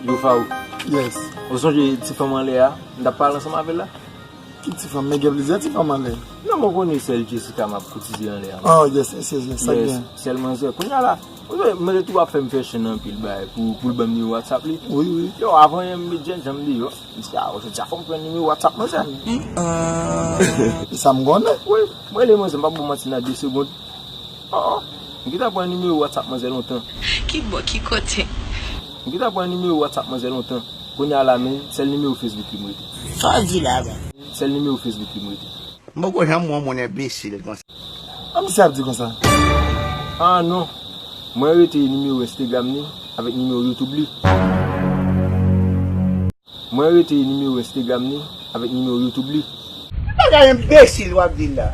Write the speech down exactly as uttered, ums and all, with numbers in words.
Yo, Faw, Yes. ou sonje ti fanm anlè a? M t ap pale ansanm avè l la. Ki ti fanm? Men gen plizyè ti fanm anlè. Non, mwen konnen sèl Jessica m ap koutize anlè a. Oh, yes, yes, yes, yes, sa k Yes, gen. sèl manzè. Kounye a la, ou wè, manzè tou ap fè m fè chen anpil bagay pou, pou l ban m nimewo WhatsApp li. Wi, wi. Yo, avan yè m met jènjèn m deyò. M di, a, jodi a fò m pran nimewo WhatsApp manzè. E sa m konnen. Wi, mwen rele manzè, m p ap ba w manti nan de segonn. Oh, oh. M gentan pran nimewo WhatsApp manzè lontan. Ki bò, ki kote? M gentan pran nimewo WhatsApp manzè lontan. Kounye a la, men sèl nimewo Facebook li m rete. Sa w di la, men? Sèl nimewo Facebook li m rete. M poko janm wè yon moun enbesil konsa. An misye ap di konsa. Ah non. Mwen rete nimewo Instagram li avèk nimewo YouTube li. Mwen rete nimewo Instagram li avèk nimewo YouTube li. Bagay enbesil w ap di la.